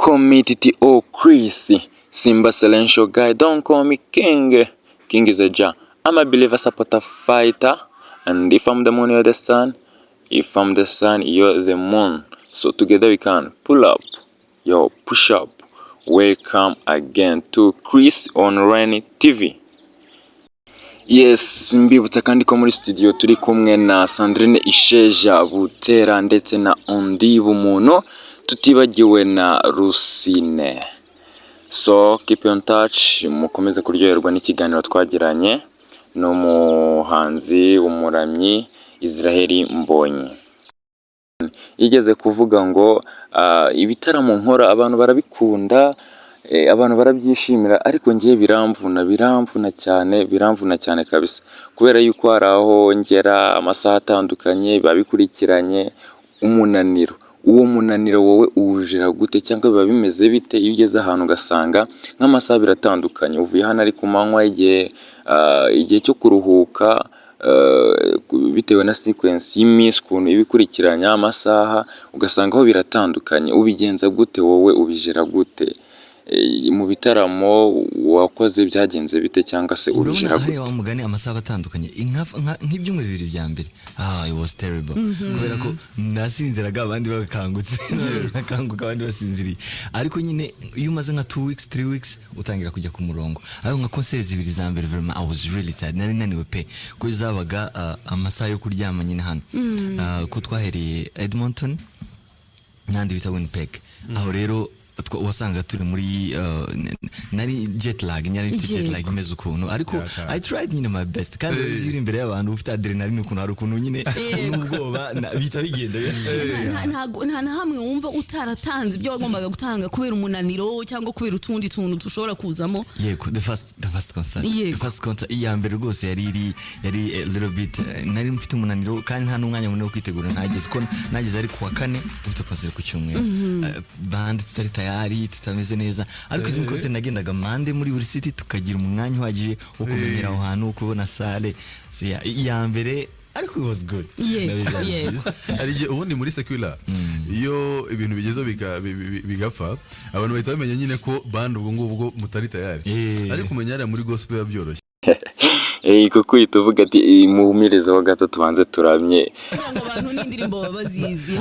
Call me TTO Chris, Simba Celential Guy, don't call me King. King is a Jah. I'm a believer, supporter, fighter. And if I'm the moon, you're the sun. If I'm the sun, you're the moon. So together we can pull up, yo, push up. Welcome again to Chris Online TV. Yes, mbibutsa kandi ko muri studio turi kumwe na Sandrine Isheja Butera ndetse na Ondi Bumuntu, tutibagiwe na Rusine. So keep in touch, mukomeze kuryoherwa n'ikiganiro twagiranye n'umuhanzi umuramyi Israel Mbonyi. Yigeze kuvuga ngo ibitaramo nkora abantu barabikunda, abantu barabyishimira, ariko ngiye biramvuna, biramvuna cyane, biramvuna cyane kabisa, kubera yuko hari aho ngera amasaha atandukanye biba bikurikiranye umunaniro. Uwo munaniro wowe uwujira gute, cyangwa biba bimeze bite iyo ugeze ahantu ugasanga nk'amasaha biratandukanye, uvuye hano ari ku manywa, igihe cyo kuruhuka bitewe na sequence y'iminsi ukuntu iba ikurikiranya amasaha, ugasanga aho biratandukanye, ubigenza gute, wowe ubijera gute? Mu bitaramo wakoze byagenze bite, cyangwa se Urabona ubijera gute? Hariya wa mugani amasaha aba atandukanye. Nk'ibyumweru 2 bya mbere, it was terrible, kubera ko nasinziraga abandi bakangutse, nakanguka abandi basinziriye. Ariko nyine iyo umaze nka 2 weeks, 3 weeks, utangira kujya ku murongo. Ariko nka concert zibiri za mbere, vraiment I was really tired, nari naniwe pe, ko zabaga amasaha yo kuryama nyine hano. Ko twahereye Edmonton n'ahandi bita Winnipeg, aho rero wasangaga turi muri nari jet lag, nyari mfite jet lag imeze ukuntu, ariko I tried nyine my best. Kandi urabizi, uri imbere y'abantu ufite adrenaline ukuntu, hari ukuntu nyine n'ubwoba bihita bigenda. Nta na hamwe wumva utaratanze ibyo wagombaga gutanga kubera umunaniro cyangwa kubera utundi tuntu dushobora kuzamo? Yego, the first concert, the first concert, iya mbere rwose yari iri yari a little bit, nari mfite umunaniro kandi nta n'umwanya munini wo kwitegura nageze, ko nageze ari kuwa kane, mfite concert ku cyumweru. Band tutari tayari, tutameze neza. Ariko izindi concert nagendaga mande muri buri city, tukagira umwanya uhagije wo kumenyera aho hantu, wo kubona salle. So, yeah, iya mbere ariko it was good. Nabyo byari byiza. Hari igihe ubundi muri secular iyo ibintu bigezeho bigapfa, abantu bahita bamenya nyine ko band ubwo ngubwo mutari tayari. Ariko umenya hariya muri gospel biba byoroshye. Kuko uhita uvuga ati: "Muhumirizeho gato, tubanze turamye." Kugira ngo abantu n'indirimbo baba bazizi,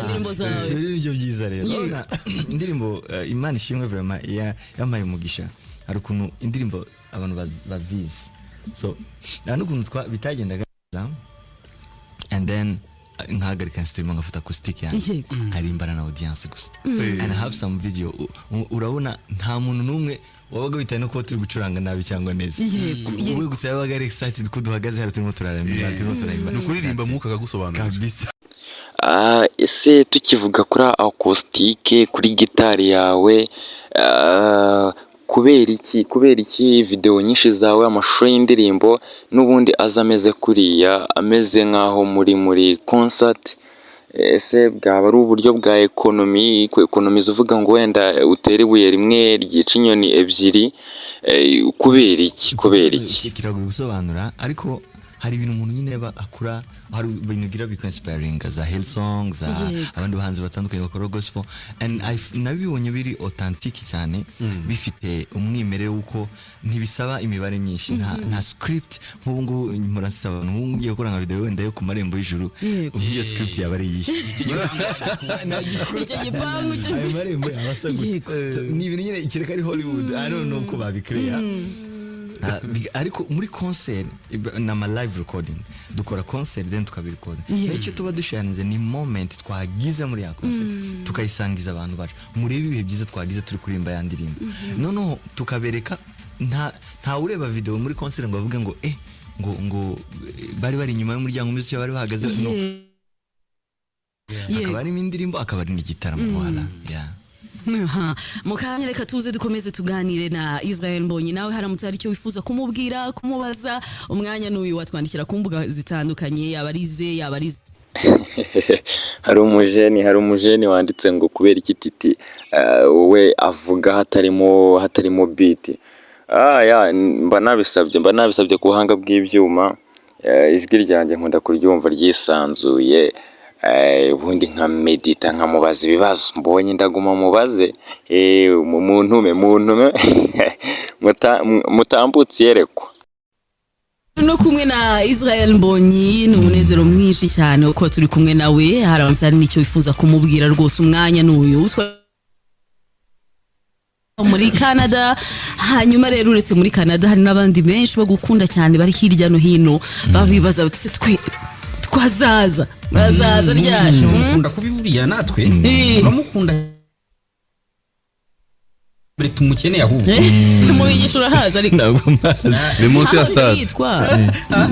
indirimbo zawe. Ibyo ni byo byiza rero. Urabona, indirimbo, Imana ishimwe vraiment, yampaye umugisha. Hari ukuntu indirimbo abantu bazizi, so hari n'ukuntu bitagendaga neza, and then nkahagarika instrument, ngafata acoustic yanjye, nkarimbana na audience gusa, and I have some video. Urabona nta muntu n'umwe wabaga witaye no kuba turi gucuranga nabi cyangwa neza. We gusa yabaga ari excited ko duhagaze hano turimo turaramira, turimo turaririmba. Ni ukuririmba, mwuka akagusobanurira. Kabisa. Ese tukivuga kuri acoustic, kuri gitari yawe, kubera iki video nyinshi zawe, amashusho y'indirimbo n'ubundi aza ameze kuriya, ameze nk'aho muri concert? Ese bwaba ari uburyo bwa economy, kwekonomiza, uvuga ngo wenda utere ibuye rimwe ryica inyoni ebyiri? Kubera iki? Kiragoye gusobanura, ariko hari ibintu umuntu nyine aba akura, hari ibintu ugira bik'inspiringa, za Hillsong, za abandi bahanzi batandukanye bakora gospel, and nabibonye biri authentic cyane, bifite umwimerere w'uko ntibisaba imibare myinshi, nta script. Nk'ubu ngubu mpora nsaba abantu, nk'ubu ngiye gukora nka video wenda yo ku marembo y'ijuru, ubwo iyo script yaba ari iyihe? Icyo gipangu Ayo marembo yaba asa gute? So, ni ibintu nyine kereka ari Hollywood, I don't know uko babikreya. Ariko muri concert ni ama live recording, dukora concert then tukabirecorda. Icyo tuba dusharinze ni moment twagize muri ya concert, tukayisangiza abantu bacu: murebe ibihe byiza twagize turi kuririmba ya ndirimbo. Noneho tukabereka, nta ureba video muri concert ngo bavuge ngo ngo bari inyuma y'umuryango umeze utyo, bari bahagaze, no. Hakaba harimo indirimbo, akaba ari n'igitaramo, voilà, yeah. Aha. Mu kanya reka tuze dukomeze tuganire na Israel Mbonyi. Nawe haramutse hari icyo wifuza kumubwira, kumubaza, umwanya n'uyu, watwandikira ku mbuga zitandukanye, yaba ari ze, yaba ari Hari umujeni wanditse ngo kubera iki Titi we avuga hatarimo beat? Ya, mba nabisabye ku buhanga bw'ibyuma. Ijwi ryanjye nkunda kuryumva ryisanzuye. Ubundi nka medita, nkamubaza ibibazo. Mbonye ndaguma mubaze, muntume muntume mutambutse iyerekwa. No kumwe na Israel Mbonyi, ni umunezero mwinshi cyane kuko turi kumwe nawe. Haramutse hari n'icyo wifuza kumubwira, rwose umwanya ni uyu. Muri Canada, hanyuma rero uretse muri Canada hari n'abandi benshi bagukunda cyane bari hirya no hino, babibaza bati: "Se twe twazaza, bazaza ryari?" Mukunda kubi buriya, natwe turamukunda, mbere tumukeneye ahubwo. Mu Migisha urahaza ariko? Ntabwo mpazi. Ni munsi ya Aho stade. yitwa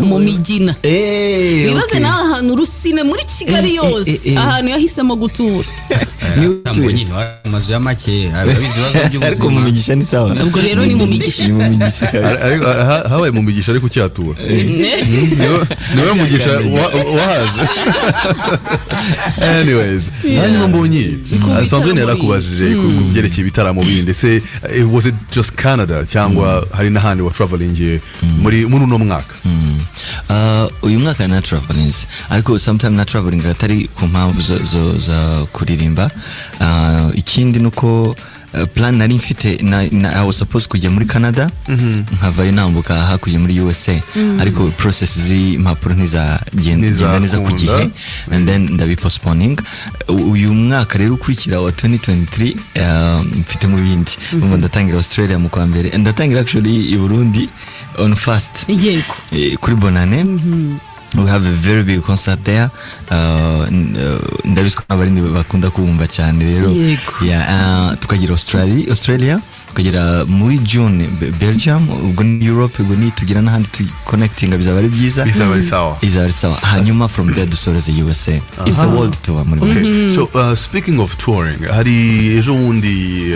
mu Migina. Wibaze nawe ahantu Rusine muri Kigali yose, ahantu yahisemo gutura. Ni utuye. Mbonyi amazu ya make, abizi ibibazo Ariko mu by'ubuzima. Migisha ni sawa. Ubwo rero ni mu Migisha. Ni mu Migisha kabisa. Ariko habaye mu Migisha, ariko ucyatura niwe mugisha wahaje. Anyways, hanyuma Mbonyi, Ku bitaramo. Sandrine yarakubajije ku byerekeye ibitaramo bindi. Ndetse was it just Canada cyangwa hari n'ahandi wa traveling muri uno mwaka? Uyu mwaka na traveling, ariko sometime na traveling atari ku mpamvu zo kuririmba. Ikindi nuko plan nari mfite na I was supposed kujya muri Canada, nkavayo nambuka hakurya muri USA, ariko process z'impapuro ntizagenda neza ku gihe and then ndabipostponing. Uyu mwaka rero ukurikira wa 2023, mfite mu bindi. Urumva ndatangira Australia mu kwa mbere, ndatangira actually i Burundi on first, kuri Bonane. We have a very big concert there. Ndabizi ko abarindi bakunda kumva cyane rero. Yeah, tukagira Australia, tukagera muri June Belgium, ubwo ni Europe, ubwo ni tugira n'ahandi tu connecting, bizaba ari byiza. Bizaba ari sawa. Bizaba ari sawa. Hanyuma from there dusoreze USA. It's a world tour muri make. Okay. So speaking of touring, hari ejo bundi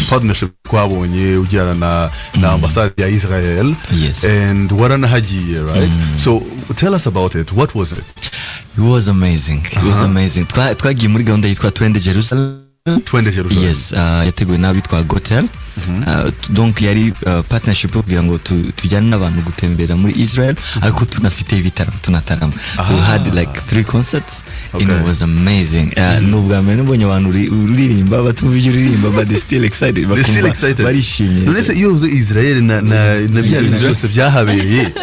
partnership twabonye ugirana na ambasade ya Israel and waranahagiye, right? So tell us about it. What was it? It was amazing, it was amazing. Twagiye muri gahunda yitwa Twende Jerusalem. Twende Jerusalem. Yes, yateguwe n'abitwa Gotel. Donc yari partnership yo kugira ngo tujyane n'abantu gutembera muri Israel, ariko tunafite ibitaramo, tunatarama. So we had like three concerts and it was amazing. Ni ubwa mbere nabonye abantu uririmba batumva ibyo uririmba, but they still excited. They're still Bakumva excited. barishimye. None se iyo uvuze Israel na bya bintu byose byahabereye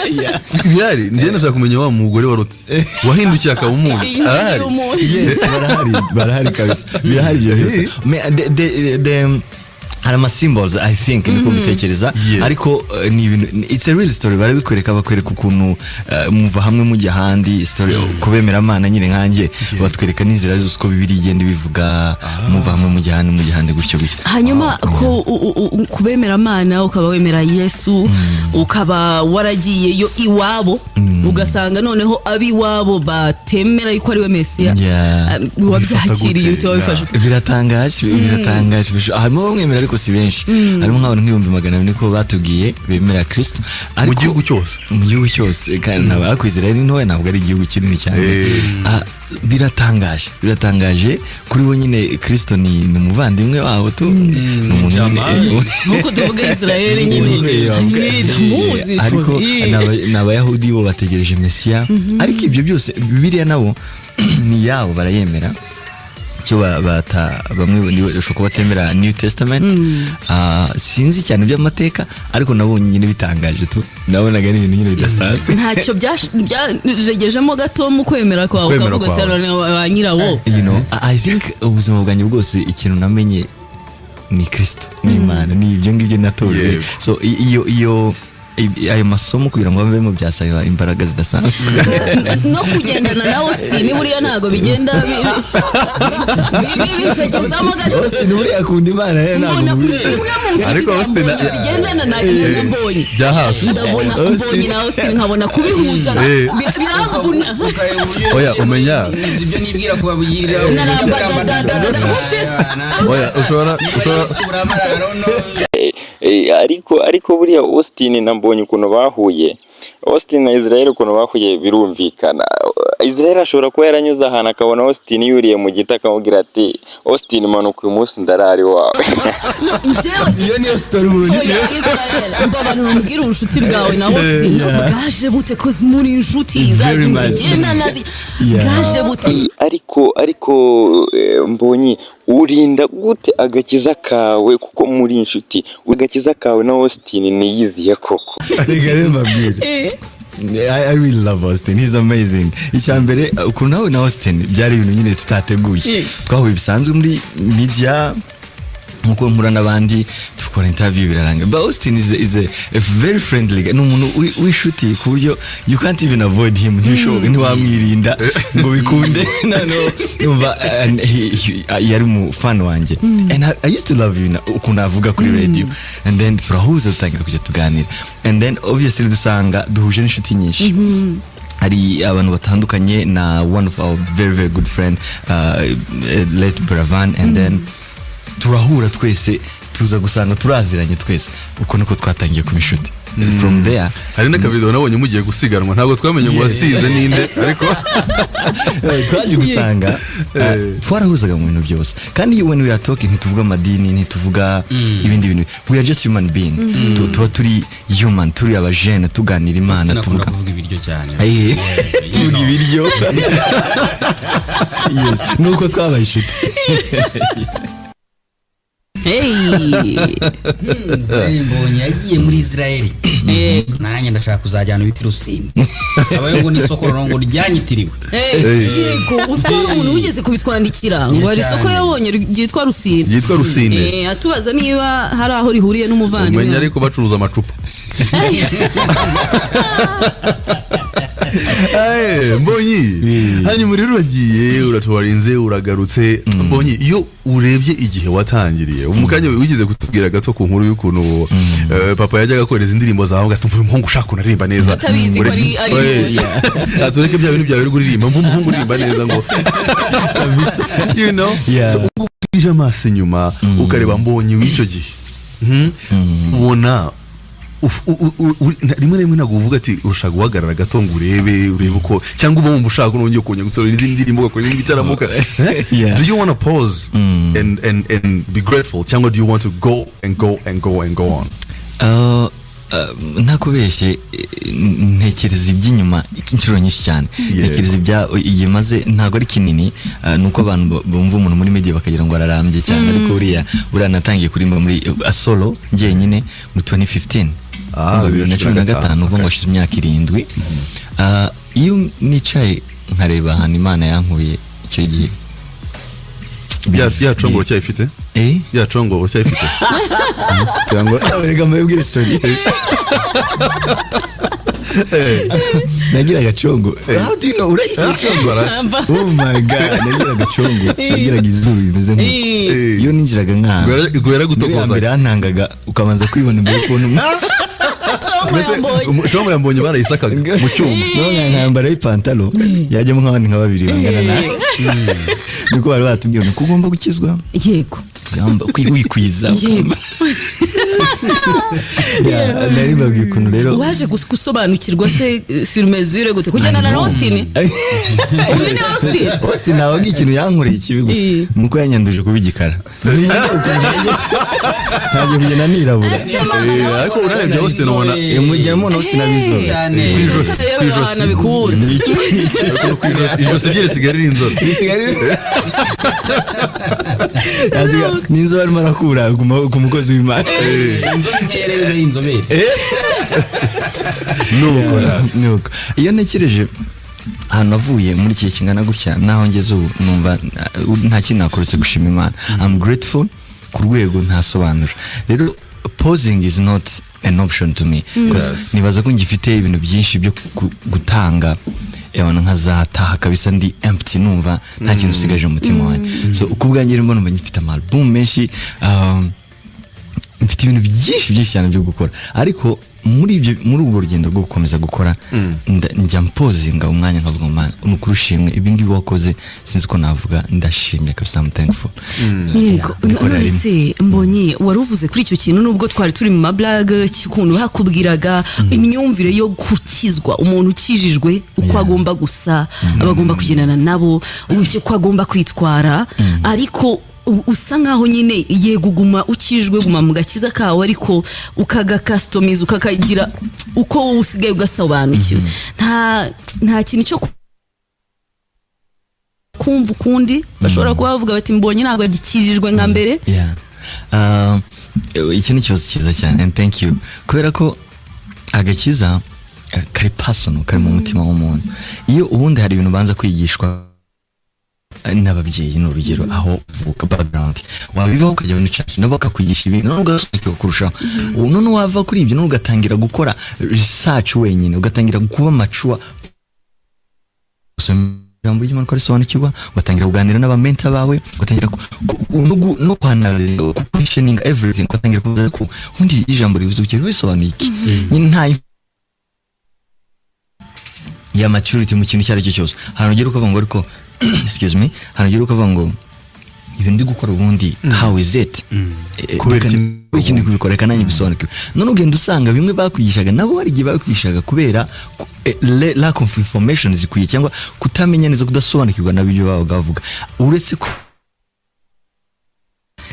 byari, njye ndashaka kumenya wa mugore warutse wahindukiye akaba umuntu, arahari? Yes, barahari, barahari kabisa, birahari ibyo byose. Mais the hari ama symbols, I think niko mbitekereza. Ariko ni ibintu, it's a real story, barabikwereka, bakwereka ukuntu muva hamwe mujya ahandi, story kubemera Imana nyine nkanjye, batwereka n'inzira zose uko Bibiliya igenda ibivuga, muva hamwe mujya ahandi, mujya ahandi, gutyo gutyo. Hanyuma ko kubemera Mana, ukaba wemera Yesu, ukaba waragiyeyo iwabo, ugasanga noneho ab'iwabo batemera yuko ari we Mesiya, wabyakiriye ute? Wabifashe ute? Biratangaje, biratangaje. Harimo bamwemera ariko si benshi. Harimo nk'abantu nk'ibihumbi 200 niko batubwiye bemera Kristo. Mu gihugu cyose? Mu gihugu cyose, kandi ntabwo ariko Israel ni ntoya, ntabwo ari igihugu kinini cyane. Ah, biratangaje, biratangaje kuri bo nyine. Kristo ni umuvandimwe wabo tu, ni umuntu nyine. Nkuko tuvuga Israel nyine. Ndamuzi. Ariko ni Abayahudi, bo bategereje Mesiya. Ariko ibyo byose Bibiliya nabo ni yabo, barayemera. Icyo bamwe bashobora kuba batemera New Testament. Ah, sinzi cyane by'amateka, ariko nabonye nyine bitangaje tu, nabonaga ari ibintu nyine bidasanzwe. Ntacyo byajegejemo gato mu kwemera kwawe? Kwemera Ukavuga se kwawe. ba nyirawo? I think ubuzima bwanjye bwose ikintu namenye ni Kristo, ni Imana, ni ibyo ngibyo natojwe. So iyo ayo masomo kugira ngo babemo byasaba imbaraga zidasanzwe. No kugendana na Austin buriya ntabwo bigenda bijegezamo gato? Austin buriya akunda Imana rero, ntabwo Mbona mubizi. zimwe mu nshuti Ariko za Austin Mbonyi zigendana na Mbonyi. Bya hafi. Ndabona Austin. Mbonyi na Austin, nkabona kubihuza biramvuna. Oya, umenya Ibyo nibwira kubabwira. Narambadadadada ute se? Oya, ushobora Ariko buriya Austin na Mbonyi ukuntu bahuye. Austin na Israel ukuntu bahuye birumvikana. Israel ashobora kuba yaranyuze ahantu akabona Austin yuriye mu giti, akamubwira ati: "Austin, manuka, uyu munsi ndarari wawe." No, njyewe Iyo niyo story ubundi. Oya, Israel, mbabarira umbwire ubucuti bwawe na Austin bwaje bute? 'Cause muri inshuti Very much. zigenda nazi. Bwaje bute? Ariko Mbonyi, urinda gute agakiza kawe, kuko muri inshuti, agakiza kawe na Austin niyiziye koko? Reka rero mbabwire. I really love Austin. He's amazing. Icya mbere, ukuntu nawe na Austin byari ibintu nyine tutateguye. Twahuye bisanzwe muri media nkuko mpura n'abandi, dukora interview biraranga. But Austin is a very friendly guy. Ni umuntu w'inshuti ku buryo you can't even avoid him. Ntibishoboka, ntiwamwirinda ngo bikunde. No, numva and yari umu fan wanjye. And I used to love you ukuntu avuga kuri radio. And then turahuza, dutangira kujya tuganira. And then obviously dusanga duhuje n'inshuti nyinshi, hari abantu batandukanye na one of our very very good friend, late Bravan, and then turahura twese, tuza gusanga turaziranye twese. Uko niko twatangiye kuba inshuti from there. Hari n'akavideo nabonye mugiye gusiganwa, ntabwo twamenye ngo watsinze ninde, ariko Twaje gusanga twarahuzaga mu bintu byose, kandi when we are talking ntituvuga amadini, ntituvuga ibindi bintu, we are just human being. Tuba turi human, turi abajene, tuganira Imana. Austin akunda Tuvuga kuvuga ibiryo cyane. Tuvuga ibiryo, yes, nuko twabaye inshuti. Hey. Israel Mbonyi yagiye muri Israel, nanjye ndashaka kuzajyana ibiti Rusine, abayo ngo n'isoko ngo ryanyitiriwe. Yego, uziko hari umuntu wigeze kubitwandikira ngo hari isoko Cyane. yabonye ryitwa Rusine. Ryitwa Rusine. Atubaza niba hari aho rihuriye Umenya n'umuvandimwe. ariko bacuruza amacupa. Mbonyi, hanyuma rero uragiye, uratubarinze, uragarutse. Mbonyi, iyo urebye igihe watangiriye, mu kanya wigeze kutubwira gato ku nkuru y'ukuntu papa yajyaga kohereza indirimbo zawe, atumva uyu muhungu ushaka unaririmba neza. Atabizi ko ari Atureke bya bintu byawe uri kuririmba, mva umuhungu uririmba neza ngo So, ubwo usubije amaso inyuma ukareba Mbonyi w'icyo gihe, ubona rimwe na rimwe ntabwo uvuga ati urashaka guhagarara gato ngo urebe uko, cyangwa uba wumva ushaka nongeye kongera gusohora izindi ndirimbo, ugakora ibindi bitaramo? Do you want to pause and be grateful, cyangwa do you want to go and go and go and go on? Ntakubeshye, ntekereza iby'inyuma inshuro nyinshi cyane. Ntekereza ibya igihe maze, ntabwo ari kinini, nuko abantu bumva umuntu muri media bakagira ngo ararambye cyane, ariko buriya natangiye kuririmba muri solo njyenyine muri 2015. Umva, 2015, uvuga ngo hashize imyaka 7. Iyo nicaye nkareba ahantu Imana yankuye icyo gihe, Ya congo uracyayifite? Eh? Ya congo uracyayifite cyangwa? Reka mbabwire story. Nagiraga congo. How do you know? Urayizi congo? Oh my God, nagiraga congo, nagiraga izuru rimeze nk'uko. Iyo ninjiraga nk'ahantu, Ngo yaragutokozaga. niyo ya mbere yantangaga, ukabanza kwibona imbere y'ukuntu Congo yambonye. Congo yambonye barayisakaga mu cyuma. None nkambara ipantaro yajyamo nk'abandi nka babiri bangana nanjye, niko bari batubwiye ngo ugomba gukizwa, wikwiza. Yeah, nari mbabwiye ukuntu rero Waje gusobanukirwa se sur mesure gute kugendana na Austin? Uyu ni Austin. Austin ntabwo ikintu yankoreye kibi gusa nuko yanyanduje kuba igikara, ntabwo kugenda nirabura. Ese mama nawe Ariko unarebye Austin ubona Mujya mubona Austin abizobe. Cyane. Ku ijosi, ku Yewe, ijosi. ahantu abikura. Nicyo. Ku ijosi, ijosi rye risigaye riri inzobe. N'inzobe arimo arakura ku mukozi w'Imana. Inzobe nkeya rero ari inzobere. Nuko Nuko iyo ntekereje ahantu navuye muri iki gihe kingana gutya naho ngeze ubu, numva nta kintu nakora uretse gushima Imana. I'm grateful ku rwego ntasobanura. Rero pausing is not an option to me 'cause nibaza ko ngifite ibintu byinshi byo gutanga. Ebona nkazataha kabisa ndi empty, numva nta kintu usigaje mu mutima wanjye. So uko ubwanjye rero mbona ngifite ama album menshi. Mfite ibintu byinshi byinshi cyane byo gukora, ariko muri ibyo, muri urwo rugendo rwo gukomeza gukora, njya mpozinga umwanya nkavuga ngo: "Mana, ni ukuri ushimwe, ibi ngibi wakoze sinzi uko navuga, ndashimye kabisa, I'm thankful." Bikorera None rimwe. se Mbonyi, wari uvuze kuri icyo kintu, nubwo twari turi mu mablague, ukuntu bakubwiraga imyumvire yo gukizwa, umuntu ukijijwe uko agomba gusa, aba agomba kugendana nabo, uburyo ko agomba kwitwara, ariko usa nkaho nyine yego uguma ukijwe, guma mu gakiza kawe, ariko ukagacustomiza, ukakagira uko wowe usigaye ugasobanukiwe. Nta kintu cyo kumva ukundi bashobora kuba bavuga bati: "Mbonye ntabwo agikijijwe nka mbere"? Yeah. Iki ni ikibazo cyiza cyane, and thank you, kubera ko agakiza kari personal, kari mu mutima w'umuntu. Iyo ubundi hari ibintu ubanza kwigishwa n'ababyeyi, ni urugero aho uvuka, background, wabivaho ukajya muri church, nabo bakakwigisha ibintu, none ugasobanukirwa kurushaho. Ubu none wava kuri ibyo, none ugatangira gukora research wenyine, ugatangira kuba mature, gusoma ijambo ry'Imana ukarisobanukirwa, ugatangira kuganira n'abamentor bawe, ugatangira no kwanalyza, ku questioning everything, ugatangira kubaza ko ubundi ijambo rivuze iki, bisobanuye iki nyine. Nta ya maturity mu kintu icyo ari cyo cyose. Hari ugera ukavuga ngo, ariko excuse me, hari ugera ukavuga ngo ibintu ndi gukora ubundi, how is it? Kubera iki? Kubera iki ndi kubikora? Reka nanjye bisobanukirwe. None ugenda usanga bimwe bakwigishaga, nabo hari igihe bakwigishaga kubera lack of information zikwiye, cyangwa kutamenya neza, kudasobanukirwa nabyo ibyo babaga bavuga, uretse ko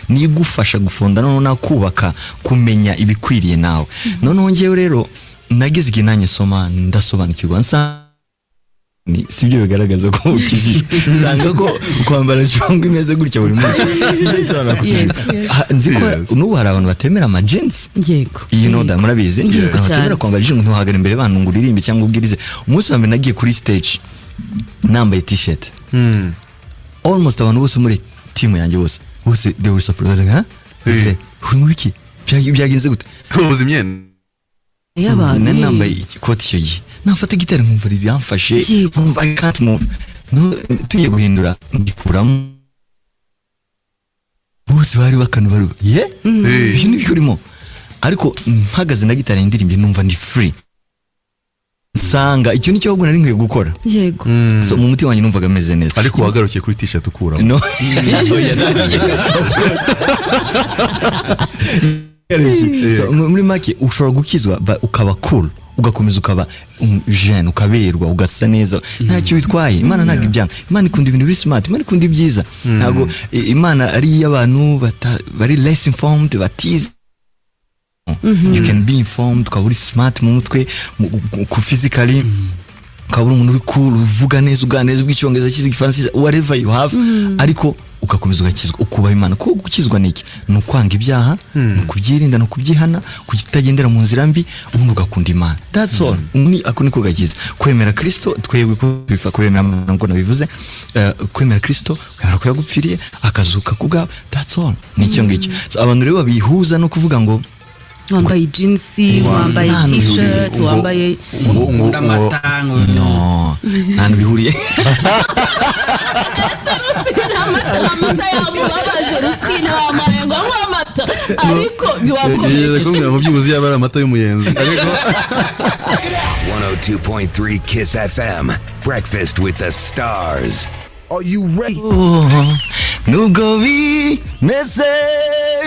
nigufasha gufonda noneho nakubaka kumenya ibikwiriye nawe. Noneho ngewe rero nageze igihe nanjye soma, ndasobanukirwa, nsa ni sibyo bigaragaza ko ukijijwe. Nsanga ko kwambara cyangwa imeze gutya buri munsi sibyo bisobanura ko ukijijwe. Nzi ko n'ubu hari abantu batemera amajinsi. You know that, murabizi. Yego, Abantu batemera cyane. kwambara jeans, ntuhagara imbere y'abantu ngo uririmbe cyangwa ubwirize. Umunsi wa mbere nagiye kuri stage nambaye T-shirt, almost abantu bose muri team yanjye bose they were surprised, like, "Huh?" Hey. Uri mu biki? Byagenze gute? Ubuze imyenda. Y'abantu. Nari nambaye ikoti icyo gihe, nafata gitari nkumva riramfashe, nkumva I can't move. No, tugiye guhindura ndikuramo, bose bari bakanu bari ye ibyo nibyo urimo, ariko mpagaze na gitari indirimbo numva ndi free, nsanga icyo nicyo ahubwo nari nkwiye gukora. So mu mutima wanjye numvaga ameze neza. Ariko wagarukiye kuri T-shirt ukuramo? No. Of course. So, muri make ushobora gukizwa ukaba cool, ugakomeza ukaba jeune, ukaberwa, ugasa neza, ntacyo bitwaye. Imana ntabwo ibyanga, Imana ikunda ibintu biri smart, Imana ikunda ibyiza. Ntabwo Imana ari iy'abantu bari less informed, batize. You can be informed, ukaba uri smart mu mutwe, ku physically ukaba uri umuntu uri cool, uvuga neza, uganira neza, uvuga Icyongereza cyiza, Igifaransa cyiza, whatever you have, ariko ugakomeza ugakizwa, ukubaha Imana. Kuko gukizwa ni iki? Ni ukwanga ibyaha, ni ukubyirinda, ni ukubyihana, kutagendera mu nzira mbi, ubundi ugakunda Imana. That's all. Ni ako niko gakiza, kwemera Kristo. Twebwe ko bifa kwemera ngo nabivuze, kwemera Kristo, kwemera ko yagupfiriye akazuka ku bwawe, that's all, ni icyo ngicyo. So, abantu rero babihuza no kuvuga ngo Wambaye jinsi, wambaye Nta hantu bihuriye. T-shirt, wambaye ngo Ukunda amata ngo No, nta hantu bihuriye. Rusine, amata yamubabaje. Rusine, wamaye ngo anywe amata, ariko Yigeze ntiwamukomerekeje. kumbwira ngo byibuze yaba ari amata y'umuyenzi, ariko 102.3 Kiss FM. Breakfast with the stars. Are you ready? Nubwo bimeze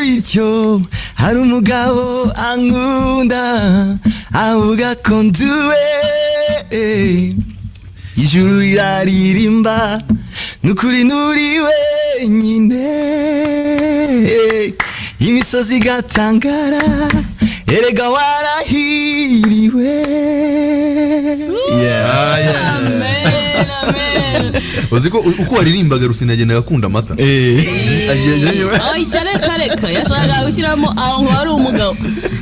bityo, hari umugabo ankunda, avuga ko nduwe, ijuru riraririmba, nukuri nturi wenyine, imisozi igatangara, erega warahiriwe. Yeah. Amen, amen. Uzi ko uko waririmbaga, Rusine yagendaga akunda amata. Oya, reka reka, yashakaga gushyiramo aho ngo hari umugabo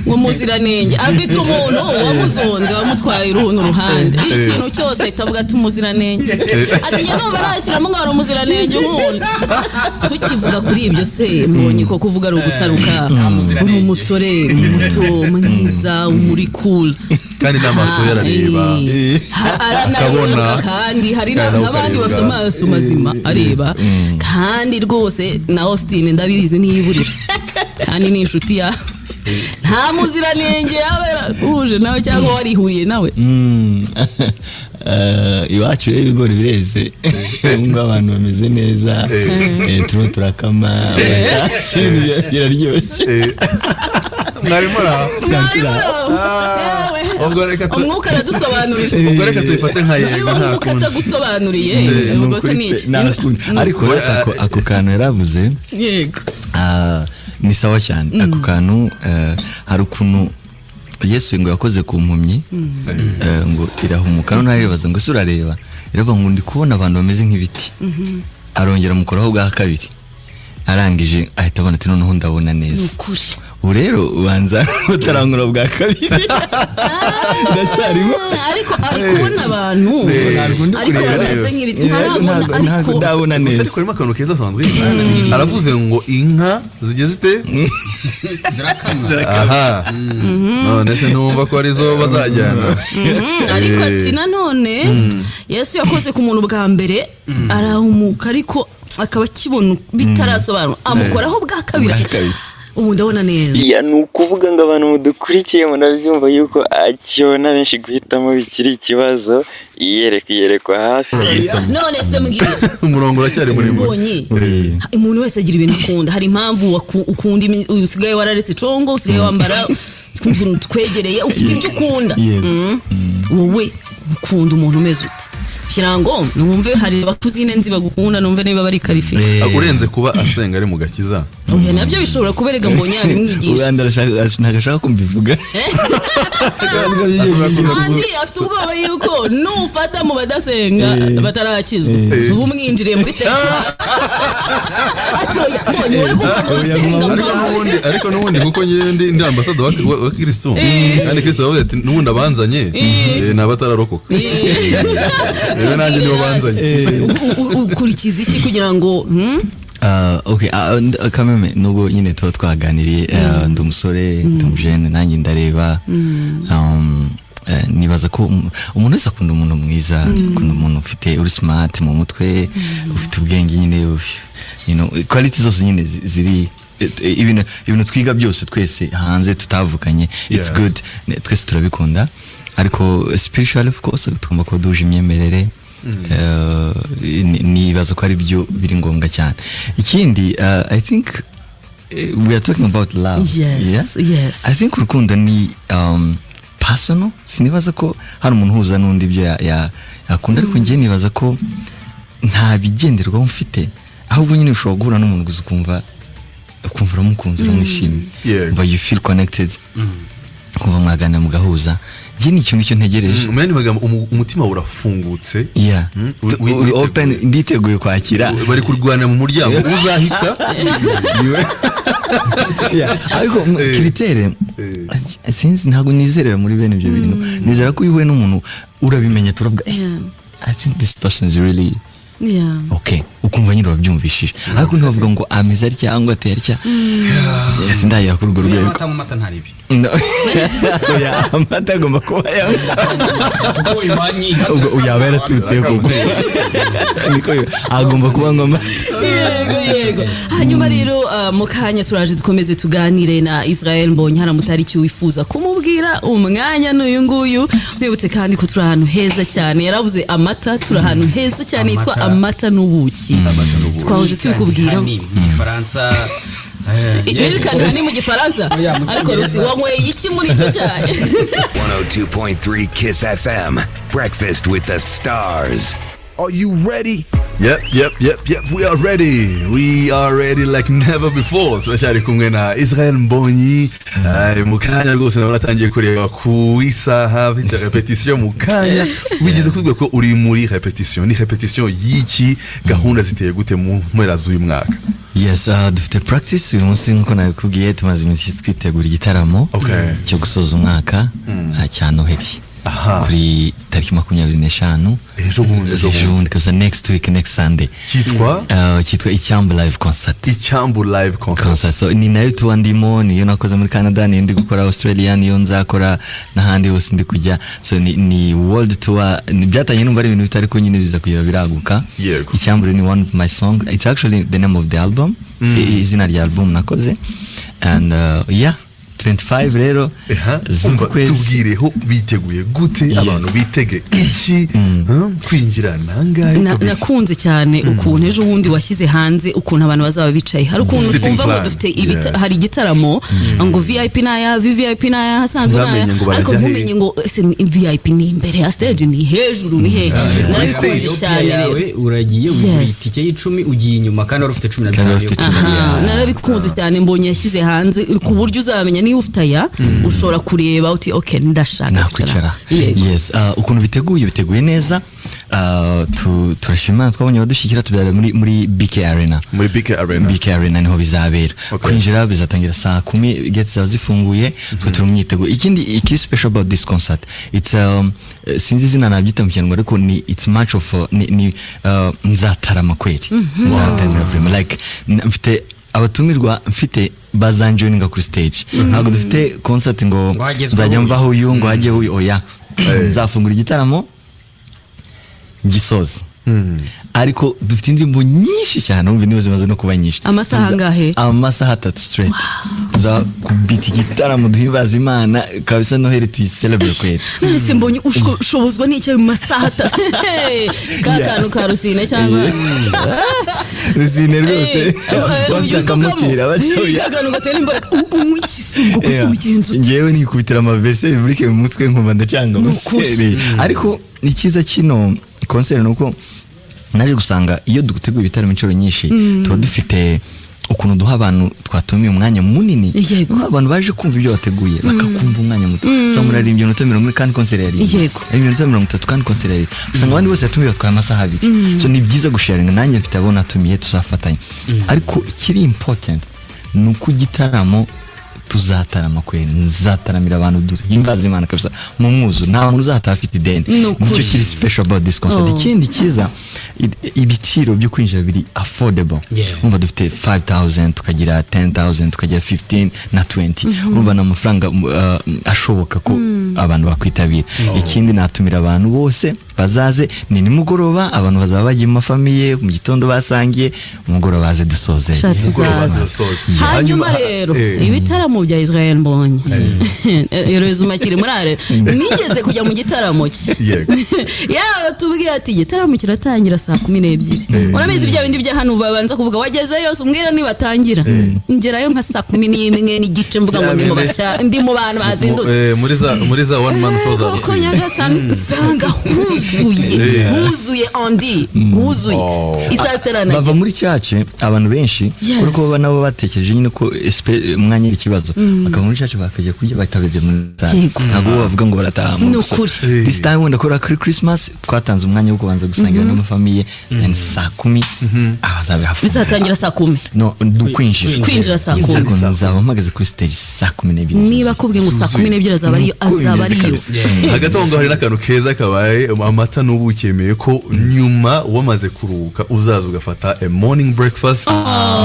ngo muziranenge afite umuntu wamuzonze, wamutwaye uruhu uruhande, ikintu cyose ahita avuga ati umuziranenge, ati njye numva nashyiramo ngo hari umuziranenge unkunda. Tukivuga kuri ibyo se, Mbonye ko kuvuga ari ugutaruka, uri umusore muto mwiza, muri cool. Kandi n'amaso ye arareba. Aranareba. Akabona. Kandi hari Kandi nawe n'abandi bafite ukarebwa. amaso mazima areba, kandi rwose na Austin ndabizi ntiyiburira, kandi ni inshuti ya Nta muziranenge yaba yaraguhuje nawe cyangwa warihuriye nawe? Iwacu rero ibigori bireze, ubu ngubu abantu bameze neza. Turimo turakama amata, ibintu biraryoshye. Mwari muri aho? Mwari muri aho? Yewe. Ubwo reka Umwuka aradusobanurira. Ubwo reka tuyifate nka yego. Niba Nta umwuka kundi. atagusobanuriye, ubwo se ni iki? Nta kundi. Ariko rero ako kantu yaravuze, ni sawa cyane ako kantu. Hari ukuntu Yesu ngo yakoze ku mpumyi, ngo irahumuka, noneho aribaza ngo: "Ese urareba?" Iravuga ngo: "Ndi kubona abantu bameze nk'ibiti." Arongera amukoraho bwa kabiri, arangije ahita abona, ati: "Noneho ndabona neza." Ukuri. Ubu rero ubanza utarankura bwa kabiri, ndacyarimo. Ariko ari kubona abantu Ntabwo ndi ariko kureba. bameze nk'ibiti, ntarabona. Ntabwo Ariko ndabona Gusa neza. ariko harimo akantu keza. Sandrine aravuze ngo inka zigeze zite? Zirakamwa. Aha, none se ntumva ko arizo bazajyana? Ariko ati nanone Yesu yakoze ku muntu bwa mbere arahumuka, ariko akaba akibona bitarasobanura, amukoraho bwa kabiri, Bwa ati: kabiri. "Ubu ndabona neza." Yeah, ni ukuvuga ngo abantu mudukurikiye murabyumva yuko akibona benshi guhitamo bikiri ikibazo, iyereka iyerekwa hafi. None se mbwira, Umurongo uracyari muremure. Mbonye umuntu wese agira ibintu akunda. Hari impamvu ukunda usigaye wararetse congo, usigaye wambara utuntu twegereye, ufite ibyo ukunda. Yego. Wowe ukunda umuntu umeze ute? Kugira ngo numve hari abakuzine nzi bagukunda, numve niba bari qualifié. Urenze kuba asenga, ari mu gakiza. Oya, nabyo bishobora kuberega, mbonye yabimwigisha. Uganda ntabwo ashaka ko mbivuga. Andi afite ubwoba yuko nufata mu badasenga batarakizwa uba umwinjiriye muri telefone, ati: "Oya, mbonye wowe gukunda abasenga." Ariko n'ubundi kuko njyewe ndi ambassador wa Kristo, kandi Kristo yavuze ati: "N'ubundi abanzanye ni abatararokoka." Rero nanjye nibo banzanye. Ukurikiza iki kugira ngo? Okay, kameme nubwo nyine tuba twaganiriye, ndi umusore, ndi umujene, nanjye ndareba. Nibaza ko umuntu wese akunda umuntu mwiza, akunda umuntu ufite, uri smart mu mutwe, ufite ubwenge nyine, quality zose nyine ziri ibintu twiga byose twese hanze tutavukanye, it's good. Twese turabikunda, ariko spiritually, of course, tugomba kuba duhuje imyemerere. Nibaza ko ari byo biri ngombwa cyane. Ikindi, I think we are talking about love. Yes. Yeah? Yes. I think urukundo ni personal. Sinibaza ko hari umuntu uhuza n'undi ibyo yakunda, ariko njye nibaza ko nta bigenderwaho mfite, ahubwo nyine ushobora guhura n'umuntu gusa ukumva uramukunze, uramwishimiye, umva you feel connected, ukumva mwaganira mugahuza. Njye ni icyo ngicyo ntegereje. Mu yandi magambo, umutima urafungutse. Yeah. Uri Witeguye. open, nditeguye kwakira. Bari kurwanira mu muryango, uzahita niwe. Yeah, ariko critère sinzi, ntabwo nizerera muri bene ibyo bintu. Nizera ko iyo uhuye n'umuntu urabimenya, turavuga: "I think this person is really okay." Ukumva nyine urabyumvishije, ariko ntibavuga ngo ameze atya cyangwa ateye atya. Yes, ndagera kuri urwo rwego. Amata mu mata ntaribi. No. Oya, amata agomba kuba Kuko iwanyu ubwo yaba yaraturutse koko, niko agomba kuba ngo amata. Yego, hanyuma rero mu kanya turaje dukomeze tuganire na Israel Mbonyi. Haramutse hari icyo wifuza kumubwira, umwanya n'uyu nguyu. Mwibutse kandi ko turi ahantu heza cyane, yaravuze amata, turi ahantu heza cyane yitwa Amata. Amata n'Ubuki, twahoze tubikubwira. Honey mu Gifaransa. Milk and honey mu Gifaransa. Oya, mu Ariko Cyongereza. Rusi, wanyweye iki muri icyo cyayi? 102.3 Kiss FM. Breakfast with the Stars. Are you ready? Yep. We are ready. We are ready like never before. Turacyari kumwe na Israel Mbonyi. Mu kanya rwose nawe atangiye kureba ku isaha, mfite répétition mu kanya. Wigeze kutubwira ko uri muri répétition. Ni répétition y'iki? Gahunda ziteye gute mu mpera z'uyu mwaka? Yes, dufite practice uyu munsi nk'uko nabikubwiye. Tumaze iminsi twitegura igitaramo cyo gusoza umwaka, cya Noheli, kuri tariki 25. Ejo bundi, ejo Ejo bundi kabisa, next week, next Sunday. Cyitwa? Cyitwa Icyambu Live Concert. Icyambu Live Concert. Concert. So ni nayo tuba ndimo, niyo nakoze muri Canada, niyo ndi gukora Australia, niyo nzakora n'ahandi hose ndi kujya. So ni world tour. Byatangiye numva ari ibintu bitari ko nyine biza kugera biraguka. Icyambu ni one of my song, it's actually the name of the album, izina rya album nakoze, and yeah. 25 rero z'uku Umva, kwezi. Tubwireho biteguye gute, abantu bitege iki? Huh? Kwinjira nangahe kabisa? Nakunze cyane ukuntu ejo bundi washyize hanze ukuntu abantu bazaba bicaye. Hari ukuntu Sitting twumva ngo plan. dufite hari igitaramo ngo VIP n'aya, VVIP n'aya, hasanzwe n'aya, Ntamenye ngo ariko barajya he. ntumenye ngo ese ni VIP, ni imbere ya stage, ni hejuru, ni hehe? Narabikunze Stage. cyane rero. Yawe uragiye ugura itike y'icumi, ugiye inyuma kandi wari ufite cumi na Kandi bitanu wari ufite yo cumi. Aha, narabikunze cyane. Mbonye yashyize hanze ku buryo uzamenya niba ufite aya, ushobora kureba uti: "Ok, ndashaka Nakwicara." Yego. Yes, ukuntu biteguye, biteguye neza. Turashima Imana, twabonye abadushyigikira. Tubera muri BK Arena. Muri BK Arena. BK Arena niho bizabera. Kwinjira bizatangira saa 10, gates zaba zifunguye. Twe turi mu myiteguro. Ikindi ikiri special about this concert, it's sinzi izina nabyita mu Kinyarwanda, ariko ni it's much of ni nzatarama kweri, nzataramira vraiment. Like mfite abatumirwa, mfite bazanjoininga kuri stage. Ntabwo dufite concert ngo Ngo hagezweho nzajya uyu. mvaho uyu ngo hajyeho uyu. Oya, nzafungura igitaramo, gisoza, ariko dufite indirimbo nyinshi cyane. Wumva indirimbo zimaze no kuba nyinshi. Amasaha angahe? Amasaha 3 straight. Tuzakubita igitaramo, duhimbaza Imana kabisa, Noheli tuyicelebrate kweri. None se Mbonye, ushobozwa n'icyo mu masaha 3? Hey, ka kantu ka rusine cyangwa Rusine rwose bafite akamoteri abashoya. Ka kantu gatera imbaraga. Unywa ikisugo ubigenza ute? Ngewe nikubitira amaverse biblique mu mutwe, nkumva ndacanga. Ni ukuri. Ariko icyiza kino concert ni uko naje gusanga iyo duteguye ibitaramo inshuro nyinshi, tuba dufite ukuntu duha abantu twatumiye umwanya munini. Abantu baje kumva ibyo bateguye bakakumva umwanya muto. Usanga murarimbye iminota 40 kandi concert yari ari iminota 30, kandi concert yari, usanga abandi bose yatumiye batwaye amasaha 2. So ni byiza gusharinga. Nanjye mfite abo natumiye, tuzafatanya. Ariko ikiri important ni uko igitaramo tuzatarama kweri, nzataramira abantu, duhimbaza Imana kabisa mu mwuzu. Nta muntu uzataha afite ideni. Ni ukuri. Nicyo kiri special about this concert. Oh. Ikindi cyiza, ibiciro byo kwinjira biri affordable. Urumva dufite 5000, tukagira 10,000, tukagira 15 na 20. Urumva ni amafaranga ashoboka ko abantu bakwitabira. Ikindi natumira abantu bose bazaze, ni nimugoroba, abantu bazaba bagiye mu mafamille, mu gitondo basangiye, umugoroba baze dusoze. Sha, Umugoroba tuzaza. dusoze. Hanyuma rero ibitaramo bya Israel Mbonyi, Rezuma kiri muri are, nigeze kujya mu gitaramo cye. Yaba tubwiye ati igitaramo kiratangira saa 12. Urabizi bya bindi bya hano babanza kuvuga wagezeyo, umbwira nibatangira. Ngerayo nka saa 11:30, mvuga ngo ndi mu bashya, ndi mu bantu bazindutse. Muri za one man show za Koko Rusizi. Nyagasani, nsanga huzuye, huzuye andi, huzuye. Isaha zitaranagera. Bava muri church abantu benshi, uriko baba nabo batekereje nyine ko umwanya ari ikibazo, bakava muri church bakajya kurya, bahita bajya muri salle. Ntabwo bo bavuga ngo barataha mu Ni gusa. ukuri. This time wenda kubera kuri Christmas twatanze umwanya wo kubanza gusangira n'amafamille, then saa 10 abazabe hafunguye. Bizatangira saa 10? No, ni ukwinjira. Kwinjira saa 10. Ariko nzaba mpagaze kuri stage saa 12. Niba akubwiye ngo saa 12 azaba ariyo, Uko azaba bimeze ariyo. kabisa. Hagati aho ngaho hari n'akantu keza kabaye, amata n'ubuki. Yemeye ko nyuma wamaze kuruhuka uzaza ugafata a morning breakfast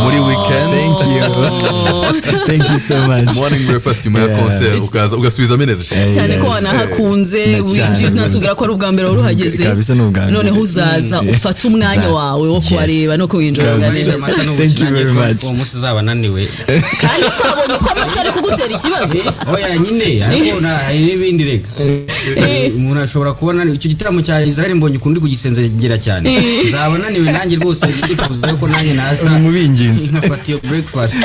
muri weekend. Thank you, thank you so much. Morning breakfast nyuma ya concert, ukaza ugasubizamo energy. Cyane ko wanahakunze. Na cyane Winjiye rwose. unatubwira ko ari ubwa mbere wari uhageze. Kabisa ni ubwa mbere. Noneho uzaza ufate umwanya wawe wo kuhareba no kuwinjira Kabisa. neza. Thank you very much. Uwo munsi uzaba ananiwe. Kandi twabonye ko amata ari kugutera ikibazo. Oya nyine, ariko hari n'ibindi reka. Umuntu ashobora kubona icyo gitaramo cya Israel Mbonyi ukundi kugisenzegera cyane, nzaba naniwe nanjye rwose. Ndifuza ko nanjye naza Uri mu b'ingenzi. nkafata iyo breakfast.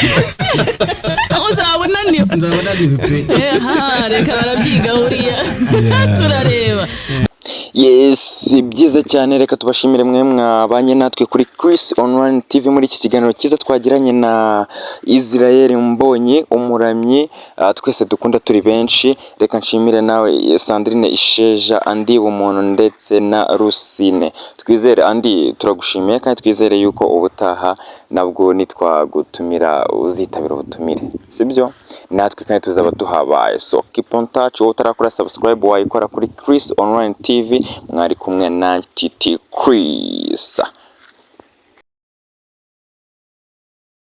Aho uzaba unaniwe. Nzaba naniwe pe. Aha, reka barabyiga buriya, turareba. Yes, byiza cyane. Reka tubashimire mwe mwabanye natwe kuri Chris Online TV muri iki kiganiro cyiza twagiranye na Israel Mbonyi, umuramyi twese dukunda turi benshi. Reka nshimire nawe Sandrine Isheja, Andi Bumuntu ndetse na Rusine Twizere. Andi, turagushimiye kandi twizere yuko ubutaha nabwo nitwagutumira uzitabira ubutumire, sibyo? Natwe kandi tuzaba tuhabaye. So keep on touch. Wowe utarakora subscribe wayikora kuri Chris Online TV. Mwari kumwe na Titi Chris.